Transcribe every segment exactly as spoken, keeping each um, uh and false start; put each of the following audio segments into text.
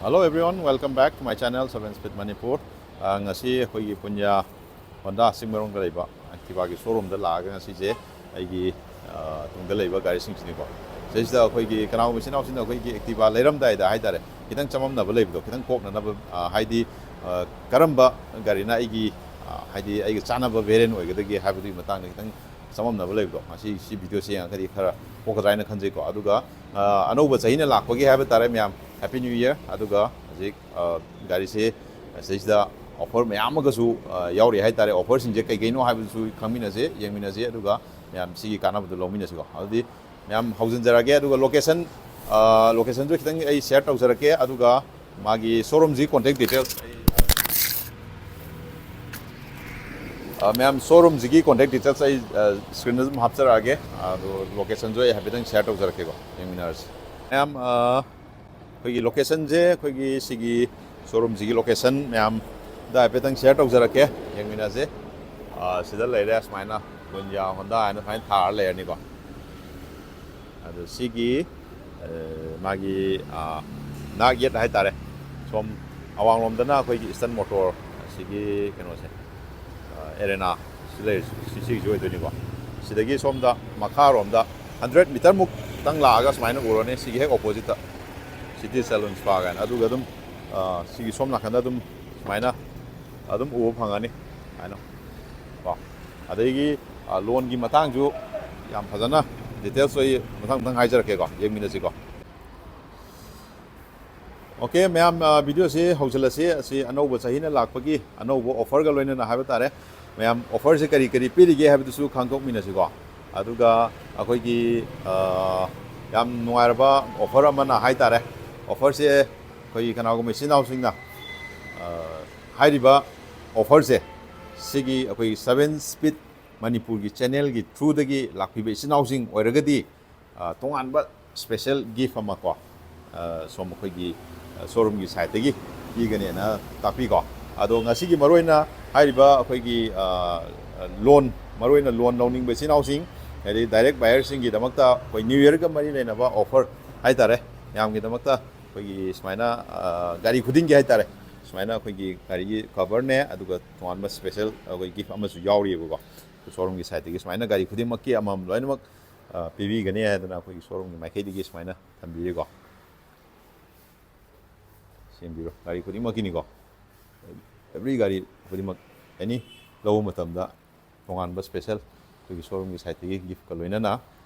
Hello everyone, welcome back to my channel seven Speed Manipur. ꯑ, ꯉꯁꯤ ꯑꯩꯈꯣꯏꯒꯤ ꯄꯨꯟꯌꯥ Honda ꯆꯤꯡꯃꯩꯔꯣꯡꯗ ꯂꯩꯕ Activa ꯒꯤ showroom ꯗ ꯂꯥꯛꯑꯒ ꯉꯁꯤꯁꯦ ꯑꯩꯒꯤ, ꯑ, ꯇꯨꯡꯗ ꯂꯩꯕ ꯒꯥꯔꯤꯁꯤꯡꯁꯤꯅꯤꯀꯣ꯫ ꯁꯤꯗꯩꯁꯤꯗ ꯑꯩꯈꯣꯏꯒꯤ ꯀꯅꯥꯒꯨꯝꯕ ꯏꯆꯤꯟ ꯏꯅꯥꯎꯁꯤꯡꯅ ꯑꯩꯈꯣꯏꯒꯤ Activa ꯂꯩꯔꯝꯗꯥꯏꯗ ꯍꯥꯏꯇꯥꯔꯦ, ꯈꯤꯇꯪ ꯆꯃꯝꯅꯕ ꯂꯩꯕꯗꯣ ꯈꯤꯇꯪ ꯀꯣꯛꯅꯅꯕ, ꯑ, ꯍꯥꯏꯗꯤ, ꯑ, ꯀꯔꯝꯕ ꯒꯥꯔꯤꯅ ꯑꯩꯒꯤ, ꯑ, ꯍꯥꯏꯗꯤ ꯑꯩꯒ ꯆꯥꯟꯅꯕ variant ꯑꯣꯏꯒꯗꯒꯦ ꯍꯥꯏꯕꯗꯨꯒꯤ ꯃꯇꯥꯡꯗ ꯈꯤꯇꯪ ꯆꯃꯝꯅꯕ ꯂꯩꯕꯗꯣ ꯉꯁꯤ ꯁꯤ video ꯁꯦ ꯌꯦꯡꯉꯒꯗꯤ ꯈꯔ ꯀꯣꯛꯀꯗ꯭ꯔꯥ ꯍꯥꯏꯅ ꯈꯟꯖꯩꯀꯣ꯫ ꯑꯗꯨꯒ, ꯑ, ꯑꯅꯧꯕ ꯆꯍꯤꯅ ꯂꯥꯛꯄꯒꯤ ꯍꯥꯏꯕ ꯇꯥꯔꯦ ꯃꯌꯥꯝ, Happy New Year꯫ ꯑꯗꯨꯒ ꯍꯧꯖꯤꯛ, ꯑ, ꯒꯥꯔꯤꯁꯦ ꯁꯤꯗꯩꯁꯤꯗ offer ꯃꯌꯥꯝ ꯑꯃꯒꯁꯨ, ꯑ, ꯌꯥꯎꯔꯤ ꯍꯥꯏꯇꯥꯔꯦ꯫ Offer ꯁꯤꯡꯁꯦ ꯀꯩ ꯀꯩꯅꯣ ꯍꯥꯏꯕꯗꯨꯁꯨ ꯈꯪꯃꯤꯟꯅꯁꯦ, ꯌꯦꯡꯃꯤꯟꯅꯁꯦ, ꯑꯗꯨꯒ ꯃꯌꯥꯝ ꯁꯤꯒꯤ ꯀꯥꯟꯅꯕꯗꯨ ꯂꯧꯃꯤꯟꯅꯁꯤꯀꯣ꯫ ꯑꯗꯨꯗꯤ ꯃꯌꯥꯝ ꯍꯧꯖꯤꯟꯖꯔꯛꯑꯒꯦ꯫ ꯑꯗꯨꯒ location, ꯑ, location ꯁꯨ ꯈꯤꯇꯪ ꯑꯩ share ꯇꯧꯖꯔꯛꯀꯦ꯫ ꯑꯗꯨꯒ ꯃꯥꯒꯤ showroom ꯁꯤꯒꯤ contact details ꯑꯩ, ꯑ, ꯃꯌꯥꯝ showroom ꯁꯤꯒꯤ contact details ꯑꯩ, ꯑ, screen ꯗ ꯑꯗꯨꯝ ꯍꯥꯞꯆꯔꯛꯑꯒꯦ꯫ ꯑꯗꯣ location ꯁꯨ ꯑꯩ ꯍꯥꯏꯐꯦꯠꯇꯪ share ꯇꯧꯖꯔꯛꯀꯦꯀꯣ, ꯌꯦꯡꯃꯤꯟꯅꯔꯁꯤ꯫ ꯃꯌꯥꯝ, ꯑ, ꯑꯩꯈꯣꯏꯒꯤ location ꯁꯦ ꯑꯩꯈꯣꯏꯒꯤ ꯁꯤꯒꯤ showroom ꯁꯤꯒꯤ location ꯃꯌꯥꯝꯗ ꯍꯥꯏꯐꯦꯠꯇꯪ share ꯇꯧꯖꯔꯛꯀꯦ, ꯌꯦꯡꯃꯤꯟꯅꯁꯦ꯫ ꯑ, ꯁꯤꯗ ꯂꯩꯔꯦ ꯁꯨꯃꯥꯏꯅ ꯄꯨꯟꯌꯥ ꯍꯣꯟꯗꯥ ꯍꯥꯏꯅ ꯁꯨꯃꯥꯏꯅ ꯊꯥꯔ ꯂꯩꯔꯅꯤꯀꯣ꯫ ꯑꯗꯨ ꯁꯤꯒꯤ, ꯑ, ꯃꯥꯒꯤ, ꯑ, ꯅꯥꯛ ꯌꯦꯠ ꯍꯥꯏꯇꯥꯔꯦ, ꯁꯣꯝ ꯑꯋꯥꯡꯂꯣꯝꯗꯅ ꯑꯩꯈꯣꯏꯒꯤ Eastern Motor ꯑꯁꯤꯒꯤ ꯀꯩꯅꯣꯁꯦ, ꯑ, arena ꯁꯤ ꯂꯩꯔꯤꯁꯤ, ꯁꯤ, ꯁꯤꯒꯤꯁꯤ ꯑꯣꯏꯗꯣꯏꯅꯤꯀꯣ꯫ ꯁꯤꯗꯒꯤ ꯁꯣꯝꯗ ꯃꯈꯥꯔꯣꯝꯗ hundred meter ꯃꯨꯛꯇꯪ ꯂꯥꯛꯑꯒ ꯁꯨꯃꯥꯏꯅ ꯎꯔꯅꯤ, ꯁꯤꯒꯤ ꯍꯦꯛ opposite ꯇ City Salon Spa ꯀꯥꯏꯅ꯫ ꯑꯗꯨꯒ ꯑꯗꯨꯝ, ꯑ, ꯁꯤꯒꯤ ꯁꯣꯝ ꯅꯥꯀꯟꯗ ꯑꯗꯨꯝ ꯁꯨꯃꯥꯏꯅ ꯑꯗꯨꯝ ꯎꯕ ꯐꯪꯒꯅꯤ ꯍꯥꯏꯅ ꯀꯣ꯫ ꯑꯗꯒꯤ, ꯑ, loan ꯒꯤ ꯃꯇꯥꯡꯁꯨ ꯌꯥꯝ ꯐꯖꯅ details ꯑꯣꯏ ꯃꯊꯪ ꯃꯊꯪ ꯍꯥꯏꯖꯔꯛꯀꯦꯀꯣ, ꯌꯦꯡꯃꯤꯟꯅꯁꯤꯀꯣ꯫ OK ꯃꯌꯥꯝ, ꯑ, video ꯁꯤ ꯍꯧꯖꯤꯜꯂꯁꯤ꯫ ꯑꯁꯤ ꯑꯅꯧꯕ ꯆꯍꯤꯅ ꯂꯥꯛꯄꯒꯤ ꯑꯅꯧꯕ offer ꯒ ꯂꯣꯏꯅꯅ ꯍꯥꯏꯕ ꯇꯥꯔꯦ꯫ ꯃꯌꯥꯝ offer ꯁꯦ ꯀꯔꯤ ꯀꯔꯤ ꯄꯤꯔꯤꯒꯦ ꯍꯥꯏꯕꯗꯨꯁꯨ ꯈꯪꯗꯣꯛꯃꯤꯟꯅꯁꯤꯀꯣ꯫ ꯑꯗꯨꯒ ꯑꯩꯈꯣꯏꯒꯤ, ꯑ, ꯌꯥꯝ ꯅꯨꯡꯉꯥꯏꯔꯕ offer ꯑꯃꯅ ꯍꯥꯏ ꯇꯥꯔꯦ, offer ꯁꯦ ꯑꯩꯈꯣꯏꯒꯤ ꯀꯅꯥꯒꯨꯝꯕ ꯏꯆꯤꯟ ꯏꯅꯥꯎꯁꯤꯡꯅ, ꯑ, ꯍꯥꯏꯔꯤꯕ offer ꯁꯦ ꯁꯤꯒꯤ ꯑꯩꯈꯣꯏꯒꯤ seven Speed Manipur ꯒꯤ channel ꯒꯤ through ꯗꯒꯤ ꯂꯥꯛꯄꯤꯕ ꯏꯆꯤꯟ ꯏꯅꯥꯎꯁꯤꯡ ꯑꯣꯏꯔꯒꯗꯤ, ꯑ, ꯇꯣꯉꯥꯟꯕ special gift ꯑꯃ ꯀꯣ, ꯑ, ꯁꯣꯝ ꯑꯩꯈꯣꯏꯒꯤ, ꯑ, showroom ꯒꯤ side ꯇꯒꯤ ꯄꯤꯒꯅꯦꯅ ꯇꯥꯛꯄꯤꯀꯣ꯫ ꯑꯗꯣ ꯉꯁꯤꯒꯤ ꯃꯔꯨꯑꯣꯏꯅ ꯍꯥꯏꯔꯤꯕ ꯑꯩꯈꯣꯏꯒꯤ, ꯑ, loan, ꯃꯔꯨꯑꯣꯏꯅ loan ꯂꯧꯅꯤꯡꯕ ꯏꯆꯤꯟ ꯏꯅꯥꯎꯁꯤꯡ, ꯍꯥꯏꯗꯤ direct buyer ꯁꯤꯡꯒꯤꯗꯃꯛꯇ ꯑꯩꯈꯣꯏ New Year ꯒ ꯃꯔꯤ ꯂꯩꯅꯕ offer ꯍꯥꯏ ꯇꯥꯔꯦ, ꯃꯌꯥꯝꯒꯤꯗꯃꯛꯇ ꯑꯩꯈꯣꯏꯒꯤ ꯁꯨꯃꯥꯏꯅ, ꯑ, ꯒꯥꯔꯤ ꯈꯨꯗꯤꯡꯒꯤ ꯍꯥꯏꯇꯥꯔꯦ, ꯁꯨꯃꯥꯏꯅ ꯑꯩꯈꯣꯏꯒꯤ ꯒꯥꯔꯤꯒꯤ ꯀꯕꯔꯅꯦ, ꯑꯗꯨꯒ ꯇꯣꯉꯥꯟꯕ ꯁ꯭ꯄꯦꯁꯦꯜ ꯑꯩꯈꯣꯏ ꯒꯤꯐ ꯑꯃꯁꯨ ꯌꯥꯎꯔꯤꯑꯕꯀꯣ꯫ ꯁꯣꯔꯨꯝꯒꯤ ꯁꯥꯏꯠꯇꯒꯤ ꯁꯨꯃꯥꯏꯅ ꯒꯥꯔꯤ ꯈꯨꯗꯤꯡꯃꯛꯀꯤ ꯑꯃꯃꯝ ꯂꯣꯏꯅꯃꯛ, ꯑ, ꯄꯤꯕꯤꯒꯅꯤ ꯍꯥꯏꯗꯅ ꯑꯩꯈꯣꯏꯒꯤ ꯁꯣꯔꯨꯝꯒꯤ ꯃꯥꯏꯀꯩꯗꯒꯤ ꯁꯨꯃꯥꯏꯅ ꯊꯝꯕꯤꯔꯤꯀꯣ꯫ ꯁꯦꯝꯕꯤꯔꯣ, ꯒꯥꯔꯤ ꯈꯨꯗꯤꯡꯃꯛꯀꯤꯅꯤꯀꯣ꯫ ꯑꯦꯕ꯭ꯔꯤ ꯒꯥꯔꯤ ꯈꯨꯗꯤꯡꯃꯛ ꯑꯦꯅꯤ ꯂꯧꯕ ꯃꯇꯝꯗ ꯇꯣꯉꯥꯟꯕ ꯁ꯭ꯄꯦꯁꯦꯜ ꯑꯩꯈꯣꯏꯒꯤ ꯁꯣꯔꯨꯝꯒꯤ ꯁꯥꯏꯠꯇꯒꯤ ꯒꯤꯐꯀ ꯂꯣꯏꯅꯅ,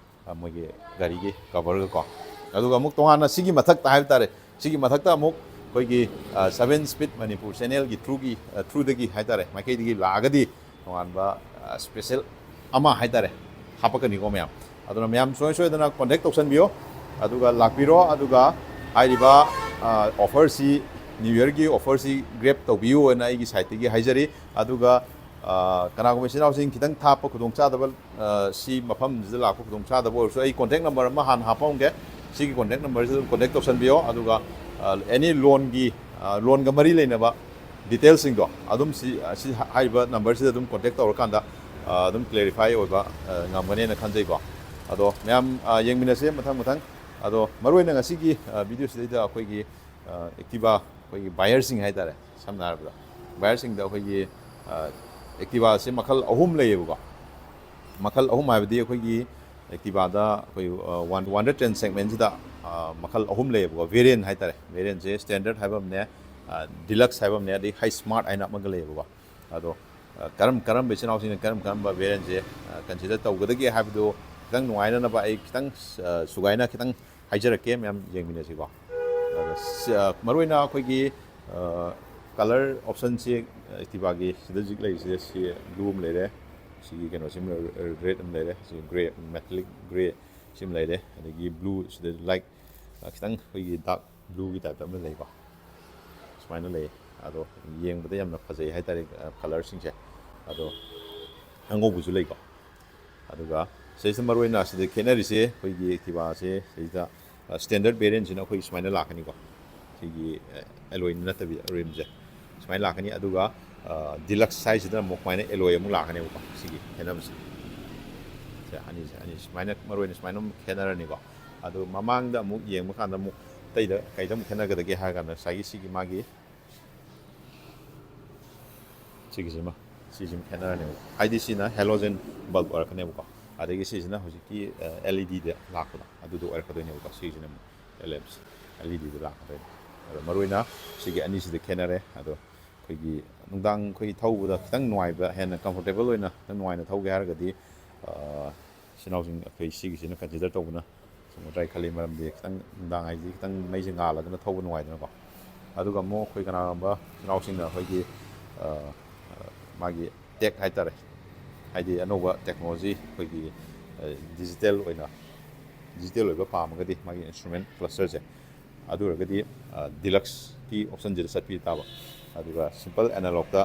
ꯑ, ꯃꯣꯏꯒꯤ ꯒꯥꯔꯤꯒꯤ ꯀꯕꯔꯒꯀꯣ꯫ ꯑꯗꯨꯒ ꯑꯃꯨꯛ ꯇꯣꯉꯥꯟꯅ ꯁꯤꯒꯤ ꯃꯊꯛꯇ ꯍꯥꯏꯕ ꯇꯥꯔꯦ, ꯁꯤꯒꯤ ꯃꯊꯛꯇ ꯑꯃꯨꯛ ꯑꯩꯈꯣꯏꯒꯤ, ꯑ, ꯁꯚꯦꯟ ꯁ꯭ꯄꯤꯠ ꯃꯅꯤꯄꯨꯔ ꯆꯦꯅꯦꯜꯒꯤ ꯊ꯭ꯔꯨꯒꯤ, ꯑ, ꯊ꯭ꯔꯨꯗꯒꯤ ꯍꯥꯏ ꯇꯥꯔꯦ, ꯃꯥꯏꯀꯩꯗꯒꯤ ꯂꯥꯛꯑꯒꯗꯤ ꯇꯣꯉꯥꯟꯕ, ꯑ, ꯁ꯭ꯄꯦꯁꯦꯜ ꯑꯃ ꯍꯥꯏ ꯇꯥꯔꯦ, ꯍꯥꯄꯛꯀꯅꯤꯀꯣ ꯃꯌꯥꯝ꯫ ꯑꯗꯨꯅ ꯃꯌꯥꯝ ꯁꯨꯡꯁꯣꯏ ꯁꯣꯏꯗꯅ ꯀꯣꯟꯇꯦꯛ ꯇꯧꯁꯟꯕꯤꯌꯣ, ꯑꯗꯨꯒ ꯂꯥꯛꯄꯤꯔꯣ, ꯑꯗꯨꯒ ꯍꯥꯏꯔꯤꯕ, ꯑ, ꯑꯣꯐꯔꯁꯤ, ꯅ꯭ꯌꯨ ꯌꯔꯒꯤ ꯑꯣꯐꯔꯁꯤ ꯒ꯭ꯔꯦꯞ ꯇꯧꯕꯤꯌꯨ ꯍꯥꯏꯅ ꯑꯩꯒꯤ ꯁꯥꯏꯠꯇꯒꯤ ꯍꯥꯏꯖꯔꯤ꯫ ꯑꯗꯨꯒ, ꯑ, ꯀꯅꯥꯒꯨꯝꯕ ꯏꯆꯤꯟ ꯏꯅꯥꯎꯁꯤꯡ ꯈꯤꯇꯪ ꯊꯥꯞꯄ ꯈꯨꯗꯣꯡꯆꯥꯗꯕ, ꯑ, ꯁꯤ ꯃꯐꯝꯁꯤꯗ ꯂꯥꯛꯄ ꯈꯨꯗꯣꯡꯆꯥꯗꯕ ꯑꯣꯏꯔꯁꯨ ꯑꯩ ꯀꯣꯟꯇꯦꯛ ꯅꯝꯕꯔ ꯑꯃ ꯍꯥꯟꯅ ꯍꯥꯞꯄꯝꯒꯦ꯫ ꯁꯤꯒꯤ ꯀꯣꯟꯇꯦꯛ ꯅꯝꯕꯔꯁꯤꯗ ꯑꯗꯨꯝ ꯀꯣꯟꯇꯦꯛ ꯇꯧꯁꯟꯕꯤꯌꯣ, ꯑꯗꯨꯒ, ꯑ, ꯑꯦꯅꯤ ꯂꯣꯟꯒꯤ, ꯑ, ꯂꯣꯟꯒ ꯃꯔꯤ ꯂꯩꯅꯕ ꯗꯤꯇꯦꯜꯁꯤꯡꯗꯣ ꯑꯗꯨꯝ ꯁꯤ, ꯁꯤ ꯍꯥꯏꯔꯤꯕ ꯅꯝꯕꯔꯁꯤꯗ ꯑꯗꯨꯝ ꯀꯣꯟꯇꯦꯛ ꯇꯧꯔꯀꯥꯟꯗ, ꯑ, ꯑꯗꯨꯝ ꯀ꯭ꯂꯦꯔꯤꯐꯥꯏ ꯑꯣꯏꯕ, ꯑ, ꯉꯝꯒꯅꯦꯅ ꯈꯟꯖꯩꯀꯣ꯫ ꯑꯗꯣ ꯃꯌꯥꯝ, ꯑ, ꯌꯦꯡꯃꯤꯟꯅꯁꯦ ꯃꯊꯪ ꯃꯊꯪ꯫ ꯑꯗꯣ ꯃꯔꯨꯑꯣꯏꯅ ꯉꯁꯤꯒꯤ, ꯑ, ꯚꯤꯗꯤꯑꯣꯁꯤꯗꯩꯗ ꯑꯩꯈꯣꯏꯒꯤ, ꯑ, ꯑꯦꯛꯇꯤꯚꯥ ꯑꯩꯈꯣꯏꯒꯤ ꯕꯥꯌꯔꯁꯤꯡ ꯍꯥꯏ ꯇꯥꯔꯦ, ꯁꯝꯅ ꯍꯥꯏꯔꯕꯗ ꯕꯥꯌꯔꯁꯤꯡꯗ ꯑꯩꯈꯣꯏꯒꯤ, ꯑ, ꯑꯦꯛꯇꯤꯚꯥꯁꯦ ꯃꯈꯜ ꯑꯍꯨꯝ ꯂꯩꯌꯦꯕꯀꯣ꯫ ꯃꯈꯜ ꯑꯍꯨꯝ ꯍꯥꯏꯕꯗꯤ ꯑꯩꯈꯣꯏꯒꯤ ꯑꯦꯛꯇꯤꯚꯥꯗ ꯑꯩꯈꯣꯏ, ꯑ, ꯋꯥꯟ, ꯋꯥꯟ ꯍꯟꯗ꯭ꯔꯦꯠ ꯇꯦꯟ ꯁꯦꯒꯃꯦꯟꯁꯤꯗ, ꯑ, ꯃꯈꯜ ꯑꯍꯨꯝ ꯂꯩꯌꯦꯕꯀꯣ, ꯚꯦꯔꯤꯌꯦꯟ ꯍꯥꯏ ꯇꯥꯔꯦ꯫ ꯚꯦꯔꯤꯌꯦꯟꯁꯦ ꯁ꯭ꯇꯦꯟꯗꯔꯠ ꯍꯥꯏꯕ ꯑꯃꯅꯦ, ꯑ, ꯗꯤꯂꯛꯁ ꯍꯥꯏꯕ ꯑꯃꯅꯦ, ꯑꯗꯩ ꯍꯥꯏ ꯁ꯭ꯃꯥꯔꯠ ꯍꯥꯏꯅ ꯑꯃꯒ ꯂꯩꯌꯦꯕꯀꯣ꯫ ꯑꯗꯣ, ꯑ, ꯀꯔꯝ, ꯀꯔꯝꯕ ꯏꯆꯤꯟ ꯏꯅꯥꯎꯁꯤꯡꯅ ꯀꯔꯝ ꯀꯔꯝꯕ ꯚꯦꯔꯤꯌꯦꯟꯁꯦ, ꯑ, ꯀꯟꯁꯤꯗꯔ ꯇꯧꯒꯗꯒꯦ ꯍꯥꯏꯕꯗꯨ ꯈꯤꯇꯪ ꯅꯨꯡꯉꯥꯏꯅꯅꯕ ꯑꯩ ꯈꯤꯇꯪ, ꯑ, ꯁꯨꯒꯥꯏꯅ ꯈꯤꯇꯪ ꯍꯥꯏꯖꯔꯛꯀꯦ, ꯃꯌꯥꯝ ꯌꯦꯡꯃꯤꯟꯅꯁꯤꯀꯣ꯫ ꯑꯗ ꯁ-, ꯑ, ꯃꯔꯨꯑꯣꯏꯅ ꯑꯩꯈꯣꯏꯒꯤ, ꯑ, ꯀꯂꯔ ꯑꯣꯞꯁꯟꯁꯤ, ꯑ, ꯑꯦꯛꯇꯤꯚꯥꯒꯤ ꯁꯤꯗ ꯍꯧꯖꯤꯛ ꯂꯩꯔꯤꯁꯦ, ꯁꯤ ꯕ꯭ꯂꯨ ꯑꯃ ꯂꯩꯔꯦ, ꯁꯤꯒꯤ ꯀꯩꯅꯣꯁꯤꯃ ꯔꯦꯗ ꯑꯃ ꯂꯩꯔꯦ, ꯁꯤ ꯒ꯭ꯔꯦ, ꯃꯦꯇꯥꯂꯤꯛ ꯒ꯭ꯔꯦ ꯁꯤꯃ ꯂꯩꯔꯦ, ꯑꯗꯒꯤ ꯕ꯭ꯂꯨ ꯁꯤꯗ ꯂꯥꯏꯠ, ꯑ, ꯈꯤꯇꯪ ꯑꯩꯈꯣꯏꯒꯤ ꯗꯥꯔꯛ ꯕ꯭ꯂꯨꯒꯤ ꯇꯥꯏꯞꯇ ꯑꯃ ꯂꯩꯀꯣ, ꯁꯨꯃꯥꯏꯅ ꯂꯩ꯫ ꯑꯗꯣ ꯌꯦꯡꯕꯗ ꯌꯥꯝꯅ ꯐꯖꯩ ꯍꯥꯏꯇꯥꯔꯦ, ꯑ, ꯀꯂꯔꯁꯤꯡꯁꯦ꯫ ꯑꯗꯣ ꯑꯉꯧꯕꯁꯨ ꯂꯩꯀꯣ꯫ ꯑꯗꯨꯒ ꯁꯤꯗꯩꯁꯤꯗ ꯃꯔꯨꯑꯣꯏꯅ ꯁꯤꯗ ꯈꯦꯠꯅꯔꯤꯁꯦ, ꯑꯩꯈꯣꯏꯒꯤ ꯑꯦꯛꯇꯤꯚꯥꯁꯦ ꯁꯤꯗꯩꯁꯤꯗ, ꯑ, ꯁ꯭ꯇꯦꯟꯗꯔꯠ ꯚꯦꯔꯤꯌꯦꯟꯁꯤꯅ ꯑꯩꯈꯣꯏ ꯁꯨꯃꯥꯏꯅ ꯂꯥꯛꯀꯅꯤꯀꯣ꯫ ꯁꯤꯒꯤ, ꯑ, ꯑꯦꯂꯣꯏ ꯅꯠꯇꯕꯤꯗ ꯔꯤꯝꯁꯦ ꯁꯨꯃꯥꯏꯅ ꯂꯥꯛꯀꯅꯤ꯫ ꯑꯗꯨꯒ, ꯑ, ꯗꯤꯂꯛꯁ ꯍꯥꯏꯁꯤꯗ ꯑꯃꯨꯛ ꯁꯨꯃꯥꯏꯅ ꯑꯦꯂꯣꯏ ꯑꯃꯨꯛ ꯂꯥꯛꯀꯅꯦꯕꯀꯣ꯫ ꯁꯤꯒꯤ ꯈꯦꯠꯅꯕꯁꯦ, ꯁꯦ ꯑꯅꯤꯁꯦ, ꯑꯅꯤ ꯁꯨꯃꯥꯏꯅ ꯃꯔꯨꯑꯣꯏꯅ ꯁꯨꯃꯥꯏꯅ ꯑꯃꯨꯛ ꯈꯦꯠꯅꯔꯅꯤꯀꯣ꯫ ꯑꯗꯨ ꯃꯃꯥꯡꯗ ꯑꯃꯨꯛ ꯌꯦꯡꯕ ꯀꯥꯟꯗ ꯑꯃꯨꯛ ꯑꯇꯩꯗ ꯀꯩꯗ ꯑꯃꯨꯛ ꯈꯦꯠꯅꯒꯗꯒꯦ ꯍꯥꯏꯔ ꯀꯥꯟꯗ ꯉꯁꯥꯏꯒꯤ ꯁꯤꯒꯤ ꯃꯥꯒꯤ ꯁꯤꯒꯤꯁꯤꯃ, ꯁꯤꯁꯤꯃ ꯈꯦꯠꯅꯔꯅꯦꯕ꯫ ꯍꯥꯏꯗꯤ ꯁꯤꯅ halogen bulb ꯑꯣꯏꯔꯛꯀꯅꯦꯕꯀꯣ꯫ ꯑꯗꯒꯤ ꯁꯤꯁꯤꯅ ꯍꯧꯖꯤꯛꯀꯤ ꯑꯦꯜ ꯏ ꯗꯤꯗ ꯂꯥꯛꯄꯗꯣ, ꯑꯗꯨꯗꯣ ꯑꯣꯏꯔꯛꯀꯗꯣꯏꯅꯦꯕꯀꯣ꯫ ꯁꯤꯁꯤꯅ ꯑꯃꯨꯛ ꯑꯦꯜ ꯏ ꯗꯤꯗ ꯂꯥꯛꯀꯗꯣꯏꯅꯦ꯫ ꯑꯗꯣ ꯃꯔꯨꯑꯣꯏꯅ ꯁꯤꯒꯤ ꯑꯅꯤꯁꯤꯗ ꯈꯦꯠꯅꯔꯦ꯫ ꯑꯗꯣ ꯑꯩꯈꯣꯏꯒꯤ ꯅꯨꯡꯗꯥꯡ ꯑꯩꯈꯣꯏ ꯊꯧꯕꯗ ꯈꯤꯇꯪ ꯅꯨꯡꯉꯥꯏꯕ, ꯍꯦꯟꯅ comfortable ꯑꯣꯏꯅ ꯈꯤꯇꯪ ꯅꯨꯡꯉꯥꯏꯅ ꯊꯧꯒꯦ ꯍꯥꯏꯔꯒꯗꯤ, ꯑ, ꯏꯆꯤꯟ ꯏꯅꯥꯎꯁꯤꯡ ꯑꯩꯈꯣꯏ ꯁꯤꯒꯤꯁꯤꯅ consider ꯇꯧꯕꯅ ꯆꯨꯝꯒꯗ꯭ꯔꯥ ꯍꯥꯏ ꯈꯜꯂꯤ꯫ ꯃꯔꯝꯗꯤ ꯈꯤꯇꯪ ꯅꯨꯡꯗꯥꯡ ꯍꯥꯏꯁꯤꯗꯤ ꯈꯤꯇꯪ ꯃꯩꯁꯦ ꯉꯥꯜꯂꯒꯅ ꯊꯧꯕ ꯅꯨꯡꯉꯥꯏꯗꯅꯀꯣ꯫ ꯑꯗꯨꯒ ꯑꯃꯨꯛ ꯑꯩꯈꯣꯏ ꯀꯅꯥꯒꯨꯝꯕ ꯏꯆꯤꯟ ꯏꯅꯥꯎꯁꯤꯡꯅ ꯑꯩꯈꯣꯏꯒꯤ, ꯑ, ꯑ, ꯃꯥꯒꯤ tech ꯍꯥꯏꯇꯥꯔꯦ, ꯍꯥꯏꯗꯤ ꯑꯅꯧꯕ technology, ꯑꯩꯈꯣꯏꯒꯤ, ꯑ, digital ꯑꯣꯏꯅ, digital ꯑꯣꯏꯕ ꯄꯥꯝꯃꯒꯗꯤ ꯃꯥꯒꯤ instrument clusterꯁꯦ, ꯑꯗꯨ ꯑꯣꯏꯔꯒꯗꯤ, ꯑ, deluxeꯀꯤ optionꯁꯤꯗ ꯆꯠꯄꯤ ꯇꯥꯕ꯫ ꯑꯗꯨꯒ simple analogꯇ,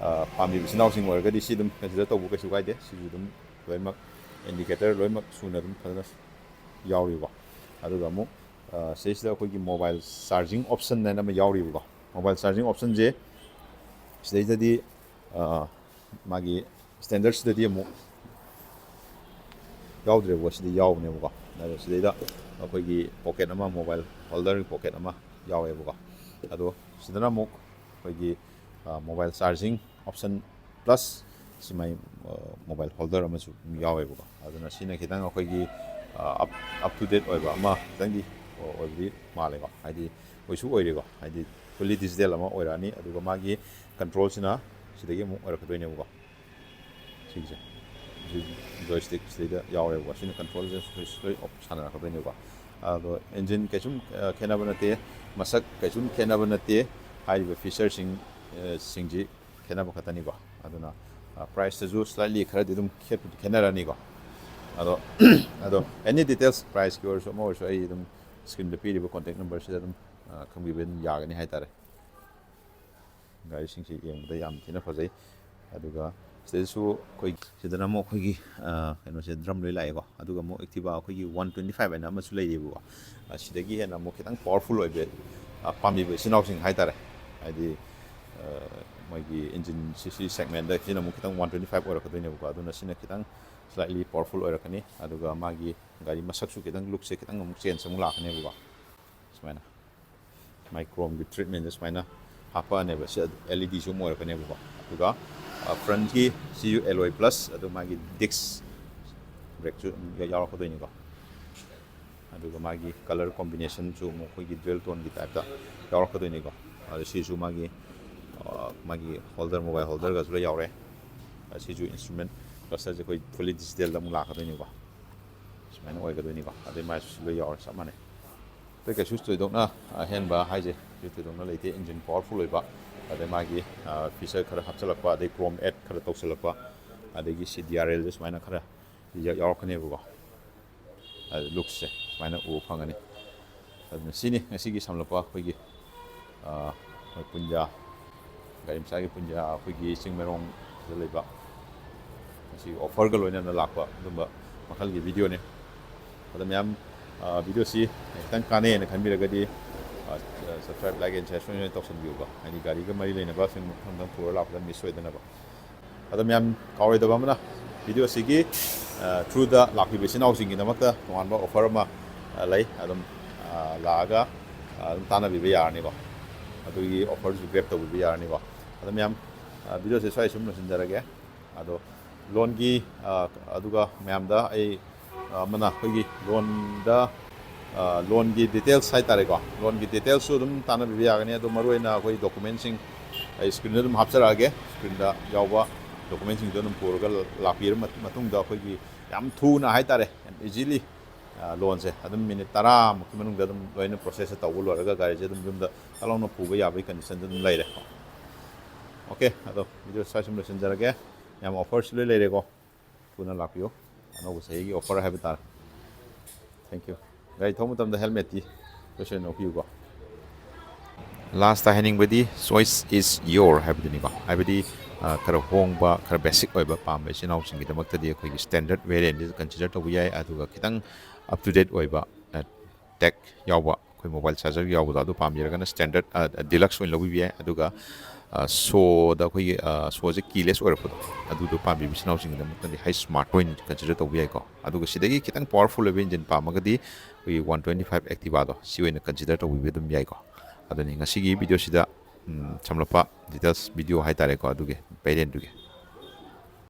ꯑ, ꯄꯥꯝꯕꯤꯕ ꯏꯆꯤꯟ ꯏꯅꯥꯎꯁꯤꯡ ꯑꯣꯏꯔꯒꯗꯤ ꯁꯤ ꯑꯗꯨꯝ consider ꯇꯧꯕ ꯀꯩꯁꯨ ꯀꯥꯏꯗꯦ꯫ ꯁꯤꯁꯨ ꯑꯗꯨꯝ ꯂꯣꯏꯅꯃꯛ indicator ꯂꯣꯏꯅꯃꯛ ꯁꯨꯅ ꯑꯗꯨꯝ ꯐꯖꯅ ꯌꯥꯎꯔꯤꯀꯣ꯫ ꯑꯗꯨꯒ ꯑꯃꯨꯛ, ꯑ, ꯁꯤꯗꯩꯁꯤꯗ ꯑꯩꯈꯣꯏꯒꯤ mobile charging option ꯍꯥꯏꯅ ꯑꯃ ꯌꯥꯎꯔꯤꯕꯀꯣ꯫ Mobile charging optionꯁꯦ ꯁꯤꯗꯩꯗꯗꯤ, ꯑ, ꯃꯥꯒꯤ standardꯁꯤꯗꯗꯤ ꯑꯃꯨꯛ ꯌꯥꯎꯗ꯭ꯔꯦꯕꯀꯣ, ꯁꯤꯗꯤ ꯌꯥꯎꯕꯅꯦꯕꯀꯣ꯫ ꯑꯗꯣ ꯁꯤꯗꯩꯗ ꯑꯩꯈꯣꯏꯒꯤ pocket ꯑꯃ, mobile holderꯒꯤ pocket ꯑꯃ ꯌꯥꯎꯋꯦꯕꯀꯣ꯫ ꯑꯗꯣ ꯁꯤꯗꯅ ꯑꯃꯨꯛ ꯑꯩꯈꯣꯏꯒꯤ, ꯑ, mobile charging option plus ꯁꯤꯃꯥꯏ, ꯑ, mobile holder ꯑꯃꯁꯨ ꯑꯗꯨꯝ ꯌꯥꯎꯋꯦꯕꯀꯣ꯫ ꯑꯗꯨꯅ ꯁꯤꯅ ꯈꯤꯇꯪ ꯑꯩꯈꯣꯏꯒꯤ, ꯑ, up, up to date ꯑꯣꯏꯕ ꯑꯃ ꯈꯤꯇꯪꯗꯤ ꯑꯣꯏꯕꯗꯤ ꯃꯥꯜꯂꯦꯀꯣ꯫ ꯍꯥꯏꯗꯤ ꯑꯣꯏꯁꯨ ꯑꯣꯏꯔꯦꯀꯣ꯫ ꯍꯥꯏꯗꯤ fully digital ꯑꯃ ꯑꯣꯏꯔꯛꯑꯅꯤ꯫ ꯑꯗꯨꯒ ꯃꯥꯒꯤ controlꯁꯤꯅ ꯁꯤꯗꯒꯤ ꯑꯃꯨꯛ ꯑꯣꯏꯔꯛꯀꯗꯣꯏꯅꯦꯕꯀꯣ꯫ ꯁꯤꯒꯤꯁꯦ, ꯁꯤ joystick ꯁꯤꯗꯩꯗ ꯌꯥꯎꯔꯦꯕꯀꯣ꯫ ꯁꯤꯅ controlꯁꯦ ꯁꯣꯏ, ꯁꯣꯏ off ꯁꯥꯟꯅꯔꯛꯀꯗꯣꯏꯅꯦꯕꯀꯣ꯫ ꯑꯗꯣ engine ꯀꯩꯁꯨꯝ, ꯑ, ꯈꯦꯠꯅꯕ ꯅꯠꯇꯦ, ꯃꯁꯛ ꯀꯩꯁꯨꯝ ꯈꯦꯠꯅꯕ ꯅꯠꯇꯦ꯫ ꯍꯥꯏꯔꯤꯕ featureꯁꯤꯡ, ꯑ, ꯁꯤꯡꯁꯤ ꯈꯦꯠꯅꯕ ꯈꯛꯇꯅꯤꯀꯣ꯫ ꯑꯗꯨꯅ, ꯑ, priceꯇꯁꯨ slightly ꯈꯔꯗꯤ ꯑꯗꯨꯝ ꯈꯦꯠꯄꯨꯗꯤ ꯈꯦꯠꯅꯔꯅꯤꯀꯣ꯫ ꯑꯗꯣ, ꯑꯗꯣ any details, priceꯀꯤ ꯑꯣꯏꯔꯁꯨ ꯑꯃ ꯑꯣꯏꯔꯁꯨ ꯑꯩ ꯑꯗꯨꯝ screenꯗ ꯄꯤꯔꯤꯕ contact numberꯁꯤꯗ ꯑꯗꯨꯝ, ꯑ, ꯈꯪꯕꯤꯕ ꯑꯗꯨꯝ ꯌꯥꯒꯅꯤ ꯍꯥꯏꯇꯥꯔꯦ꯫ ꯒꯥꯔꯤꯁꯤꯡꯁꯤ ꯌꯦꯡꯕꯗ ꯌꯥꯝ ꯊꯤꯅ ꯐꯖꯩ꯫ ꯑꯗꯨꯒ ꯁꯤꯗꯁꯨ ꯑꯩꯈꯣꯏ, ꯁꯤꯗꯅ ꯑꯃꯨꯛ ꯑꯩꯈꯣꯏꯒꯤ, ꯑ, ꯀꯩꯅꯣꯁꯦ, drum ꯂꯣꯏ ꯂꯥꯛꯑꯦꯀꯣ꯫ ꯑꯗꯨꯒ ꯑꯃꯨꯛ Activa ꯑꯩꯈꯣꯏꯒꯤ one twenty five ꯍꯥꯏꯅ ꯑꯃꯁꯨ ꯂꯩꯔꯤꯕꯀꯣ꯫ ꯑ, ꯁꯤꯗꯒꯤ ꯍꯦꯟꯅ ꯑꯃꯨꯛ ꯈꯤꯇꯪ powerful ꯑꯣꯏꯕ, ꯑ, ꯄꯥꯝꯕꯤꯕ ꯏꯆꯤꯟ ꯏꯅꯥꯎꯁꯤꯡ ꯍꯥꯏꯇꯥꯔꯦ, ꯍꯥꯏꯗꯤ, ꯑ, ꯃꯣꯏꯒꯤ engine C C segmentꯗ ꯁꯤꯅ ꯑꯃꯨꯛ ꯈꯤꯇꯪ one twenty five ꯑꯣꯏꯔꯛꯀꯗꯣꯏꯅꯦꯕꯀꯣ꯫ ꯑꯗꯨꯅ ꯁꯤꯅ ꯈꯤꯇꯪ slightly powerful ꯑꯣꯏꯔꯛꯀꯅꯤ꯫ ꯑꯗꯨꯒ ꯃꯥꯒꯤ ꯒꯥꯔꯤ ꯃꯁꯛꯁꯨ ꯈꯤꯇꯪ, lookꯁꯦ ꯈꯤꯇꯪ ꯑꯃꯨꯛ change ꯑꯃꯨꯛ ꯂꯥꯛꯀꯅꯦꯕꯀꯣ꯫ ꯁꯨꯃꯥꯏꯅ ꯃꯥꯏ ꯀ꯭ꯔꯣꯝꯒꯤ ꯇ꯭ꯔꯤꯠꯃꯦꯟꯁꯦ ꯁꯨꯃꯥꯏꯅ ꯍꯥꯞꯄꯛꯑꯅꯦꯕ꯫ ꯁꯤ ꯑꯦꯜ ꯏ ꯗꯤꯁꯨ ꯑꯃ ꯑꯣꯏꯔꯛꯀꯅꯦꯕꯀꯣ꯫ ꯑꯗꯨꯒ ꯐ꯭ꯔꯟꯠꯀꯤ ꯁꯤꯁꯨ ꯑꯦꯂꯣꯏ ꯄ꯭ꯂꯁ, ꯑꯗꯨ ꯃꯥꯒꯤ ꯗꯤꯁ ꯕ꯭ꯔꯦꯛꯁꯨ ꯑꯗꯨꯝ ꯌꯥꯎꯔꯛꯀꯗꯣꯏꯅꯤꯀꯣ꯫ ꯑꯗꯨꯒ ꯃꯥꯒꯤ ꯀꯂꯔ ꯀꯣꯝꯕꯤꯅꯦꯁꯟꯁꯨ ꯑꯃꯨꯛ ꯑꯩꯈꯣꯏꯒꯤ ꯗ꯭ꯌꯨꯑꯦꯜ ꯇꯣꯟꯒꯤ ꯇꯥꯏꯞꯇ ꯌꯥꯎꯔꯛꯀꯗꯣꯏꯅꯤꯀꯣ꯫ ꯑꯗꯣ ꯁꯤꯁꯨ ꯃꯥꯒꯤ ꯑ, ꯃꯥꯒꯤ ꯍꯣꯜꯗꯔ, ꯃꯣꯕꯥꯏꯜ ꯍꯣꯜꯗꯔꯒꯁꯨ ꯂꯣꯏ ꯌꯥꯎꯔꯦ꯫ ꯑ, ꯁꯤꯁꯨ ꯏꯟꯁꯇ꯭ꯔꯨꯃꯦꯟ ꯀ꯭ꯂꯁꯇꯔꯁꯦ ꯑꯩꯈꯣꯏ ꯐꯨꯜꯂꯤ ꯗꯤꯖꯤꯇꯦꯜꯗ ꯑꯃꯨꯛ ꯂꯥꯛꯀꯗꯣꯏꯅꯤꯀꯣ꯫ ꯁꯨꯃꯥꯏꯅ ꯑꯣꯏꯒꯗꯣꯏꯅꯤꯀꯣ꯫ ꯑꯗꯩ ꯃꯥꯏꯁꯨ ꯂꯣꯏ ꯌꯥꯎꯔꯦ, ꯆꯞ ꯃꯥꯟꯅꯩ꯫ ꯑꯇꯩ ꯀꯩꯁꯨ ꯊꯣꯏꯗꯣꯛꯅ ꯑꯍꯦꯟꯕ ꯍꯥꯏꯁꯦ ꯀꯩꯁꯨ ꯊꯣꯏꯗꯣꯛꯅ ꯂꯩꯇꯦ꯫ ꯏꯟꯖꯤꯟ ꯄꯋꯥꯔꯐꯨꯜ ꯑꯣꯏꯕ, ꯑꯗꯩ ꯃꯥꯒꯤ ꯐꯤꯆꯔ ꯈꯔ ꯍꯥꯞꯆꯤꯜꯂꯛꯄ, ꯑꯗꯩ ꯀ꯭ꯔꯣꯝ ꯑꯦꯗ ꯈꯔ ꯇꯧꯁꯤꯜꯂꯛꯄ, ꯑꯗꯒꯤ ꯁꯤ ꯗꯤ ꯑꯥꯔ ꯑꯦꯜꯁꯦ ꯁꯨꯃꯥꯏꯅ ꯈꯔ ꯌꯥꯎꯔꯛꯀꯅꯦꯕꯀꯣ꯫ ꯂꯨꯛꯁꯁꯦ ꯁꯨꯃꯥꯏꯅ ꯎꯕ ꯐꯪꯒꯅꯤ꯫ ꯑꯗꯨꯅ ꯁꯤꯅꯤ ꯉꯁꯤꯒꯤ ꯁꯝꯂꯞꯄ ꯑꯩꯈꯣꯏꯒꯤ, ꯑ, ꯑꯩꯈꯣꯏ ꯄꯨꯟꯖꯥ, ꯒꯥꯔꯤ ꯃꯆꯥꯒꯤ ꯄꯨꯟꯖꯥ, ꯑꯩꯈꯣꯏꯒꯤ ꯆꯤꯡꯃꯩꯔꯣꯡꯗ ꯂꯩꯕ ꯉꯁꯤ ꯑꯣꯐꯔꯒ ꯂꯣꯏꯅꯅ ꯂꯥꯛꯄ ꯑꯗꯨꯝꯕ ꯃꯈꯜꯒꯤ ꯚꯤꯗꯤꯑꯣꯅꯤ꯫ ꯑꯗꯣ ꯃꯌꯥꯝ, ꯑ, ꯚꯤꯗꯤꯑꯣꯁꯤ ꯈꯤꯇꯪ ꯀꯥꯟꯅꯩꯅ ꯈꯟꯕꯤꯔꯒꯗꯤ, ꯑ, subscribe, like and share ꯁꯣꯏꯗꯅ ꯇꯧꯁꯟꯕꯤꯌꯨꯀꯣ꯫ ꯍꯥꯏꯗꯤ ꯒꯥꯔꯤꯒ ꯃꯔꯤ ꯂꯩꯅꯕꯁꯤꯡ ꯃꯊꯪ ꯃꯊꯪ ꯄꯨꯔ ꯂꯥꯛꯄꯗ ꯃꯤꯁ ꯑꯣꯏꯗꯅꯕ꯫ ꯑꯗꯣ ꯃꯌꯥꯝ ꯀꯥꯎꯔꯣꯏꯗꯕ ꯑꯃꯅ, ꯚꯤꯗꯤꯑꯣꯁꯤꯒꯤ, ꯑ, ꯊ꯭ꯔꯨꯗ ꯂꯥꯛꯄꯤꯕ ꯏꯆꯤꯟ ꯏꯅꯥꯎꯁꯤꯡꯒꯤꯗꯃꯛꯇ ꯇꯣꯉꯥꯟꯕ ꯑꯣꯐꯔ ꯑꯃ, ꯑ, ꯂꯩ꯫ ꯑꯗꯨꯝ, ꯑ, ꯂꯥꯛꯑꯒ, ꯑ, ꯑꯗꯨꯝ ꯇꯥꯟꯅꯕꯤꯕ ꯌꯥꯔꯅꯤꯀꯣ꯫ ꯑꯗꯨꯒꯤ ꯑꯣꯐꯔꯁꯨ ꯒ꯭ꯔꯦꯞ ꯇꯧꯕꯤꯕ ꯌꯥꯔꯅꯤꯀꯣ꯫ ꯑꯗꯣ ꯃꯌꯥꯝ, ꯑ, ꯚꯤꯗꯤꯑꯣꯁꯦ ꯁ꯭ꯋꯥꯏ ꯁꯨꯝ ꯂꯣꯏꯁꯤꯟꯖꯔꯒꯦ꯫ ꯑꯗꯣ ꯂꯣꯟꯒꯤ, ꯑ, ꯑꯗꯨꯒ ꯃꯌꯥꯝꯗ ꯑꯩ, ꯑ, ꯑꯃꯅ ꯑꯩꯈꯣꯏꯒꯤ ꯂꯣꯟꯗ, ꯑ, ꯂꯣꯟꯒꯤ ꯗꯤꯇꯦꯜꯁ ꯍꯥꯏꯇꯥꯔꯦꯀꯣ, ꯂꯣꯟꯒꯤ ꯗꯤꯇꯦꯜꯁꯁꯨ ꯑꯗꯨꯝ ꯇꯥꯟꯅꯕꯤꯕ ꯌꯥꯒꯅꯤ꯫ ꯑꯗꯣ ꯃꯔꯨꯑꯣꯏꯅ ꯑꯩꯈꯣꯏ ꯗꯣꯀꯨꯃꯦꯟꯁꯤꯡ ꯑꯩ ꯁ꯭ꯀ꯭ꯔꯤꯟꯗ ꯑꯗꯨꯝ ꯍꯥꯞꯆꯔꯛꯑꯒꯦ꯫ ꯁ꯭ꯀ꯭ꯔꯤꯟꯗ ꯌꯥꯎꯕ ꯗꯣꯀꯨꯃꯦꯟꯁꯤꯡꯗꯣ ꯑꯗꯨꯝ ꯄꯨꯔꯒ ꯂꯥꯛꯄꯤꯔ ꯃꯠ-, ꯃꯇꯨꯡꯗ ꯑꯩꯈꯣꯏꯒꯤ ꯌꯥꯝ ꯊꯨꯅ ꯍꯥꯏꯇꯥꯔꯦ, ꯌꯥꯝ ꯏꯖꯤꯂꯤ, ꯑ, ꯂꯣꯟꯁꯦ ꯑꯗꯨꯝ ꯃꯤꯅꯤꯠ ꯇꯔꯥꯃꯨꯛꯀꯤ ꯃꯅꯨꯡꯗ ꯑꯗꯨꯝ ꯂꯣꯏꯅ ꯄ꯭ꯔꯣꯁꯦꯁꯁꯦ ꯇꯧꯕ ꯂꯣꯏꯔꯒ ꯒꯥꯔꯤꯁꯦ ꯑꯗꯨꯝ ꯌꯨꯝꯗ ꯐꯠ ꯂꯥꯎꯅ ꯄꯨꯕ ꯌꯥꯕꯒꯤ ꯀꯟꯗꯤꯁꯟꯗ ꯑꯗꯨꯝ ꯂꯩꯔꯦ꯫ ꯑꯣꯀꯦ, ꯑꯗꯣ ꯚꯤꯗꯤꯑꯣ ꯁ꯭ꯋꯥꯏ ꯁꯨꯝ ꯂꯣꯏꯁꯤꯟꯖꯔꯒꯦ꯫ ꯌꯥꯝ ꯑꯣꯐꯔꯁꯨ ꯂꯣꯏ ꯂꯩꯔꯦꯀꯣ꯫ ꯊꯨꯅ ꯂꯥꯛꯄꯤꯌꯨ꯫ ꯑꯅꯧꯕ ꯆꯍꯤꯒꯤ ꯑꯣꯐꯔ ꯍꯥꯏꯕ ꯇꯥꯔꯦ꯫ Thank you꯫ ꯒꯥꯔꯤ ꯊꯧꯕ ꯃꯇꯝꯗ ꯍꯦꯜꯃꯦꯠꯇꯤ ꯁꯣꯏ ꯁꯣꯏꯗꯅ ꯎꯞꯄꯤꯌꯨꯀꯣ꯫ ꯂꯥꯁꯇ ꯍꯥꯏꯅꯤꯡꯕꯗꯤ, choice is your ꯍꯥꯏꯕꯗꯨꯅꯤꯀꯣ꯫ ꯍꯥꯏꯕꯗꯤ, ꯑ, ꯈꯔ ꯍꯣꯡꯕ, ꯈꯔ ꯕꯦꯁꯤꯛ ꯑꯣꯏꯕ ꯄꯥꯝꯕ ꯏꯆꯤꯟ ꯏꯅꯥꯎꯁꯤꯡꯒꯤꯗꯃꯛꯇꯗꯤ ꯑꯩꯈꯣꯏꯒꯤ ꯁ꯭ꯇꯦꯟꯗꯔꯠ ꯚꯦꯔꯤꯌꯦꯟꯁꯤ ꯀꯟꯁꯤꯗꯔ ꯇꯧꯕ ꯌꯥꯏ꯫ ꯑꯗꯨꯒ ꯈꯤꯇꯪ up to date ꯑꯣꯏꯕ, ꯑ, ꯇꯦꯛ ꯌꯥꯎꯕ ꯑꯩꯈꯣꯏ ꯃꯣꯕꯥꯏꯜ ꯆꯥꯔꯖꯔ ꯌꯥꯎꯕꯗꯣ ꯑꯗꯨ ꯄꯥꯝꯕꯤꯔꯒꯅ ꯁ꯭ꯇꯦꯟꯗꯔꯠ ꯗꯤꯂꯛꯁ ꯑꯣꯏꯅ ꯂꯧꯕꯤꯕ ꯌꯥꯏ꯫ ꯑꯗꯨꯒ ꯁꯣꯗ ꯑꯩꯈꯣꯏꯒꯤ ꯁꯣꯁꯦ ꯀꯤꯂꯦꯁ ꯑꯣꯏꯔꯛꯄꯗꯣ, ꯑꯗꯨꯗꯣ ꯄꯥꯝꯕꯤꯕ ꯏꯆꯤꯟ ꯏꯅꯥꯎꯁꯤꯡꯒꯤꯗꯃꯛꯇꯗꯤ ꯍꯩ ꯁ꯭ꯃꯥꯔꯠ ꯑꯣꯏꯅ ꯀꯟꯁꯤꯗꯔ ꯇꯧꯕ ꯌꯥꯏꯀꯣ꯫ ꯑꯗꯨꯒ ꯁꯤꯗꯒꯤ ꯈꯤꯇꯪ ꯄꯋꯥꯔꯐꯨꯜ ꯑꯣꯏꯕ ꯏꯟꯖꯤꯟ ꯄꯥꯝꯃꯒꯗꯤ ꯑꯩꯈꯣꯏꯒꯤ ꯋꯥꯟ ꯇ꯭ꯋꯦꯟꯇꯤ ꯐꯥꯏꯚ ꯑꯦꯛꯇꯤꯚꯥꯗꯣ, ꯁꯤ ꯑꯣꯏꯅ ꯀꯟꯁꯤꯗꯔ ꯇꯧꯕꯤꯕ ꯑꯗꯨꯝ ꯌꯥꯏꯀꯣ꯫ ꯑꯗꯨꯅꯤ ꯉꯁꯤꯒꯤ ꯚꯤꯗꯤꯑꯣꯁꯤꯗ ꯁꯝꯂꯞꯄ ꯗꯤꯇꯦꯜꯁ ꯚꯤꯗꯤꯑꯣ ꯍꯥꯏꯇꯥꯔꯦꯀꯣ, ꯑꯗꯨꯒꯤ ꯚꯦꯔꯤꯌꯦꯟꯗꯨꯒꯤ꯫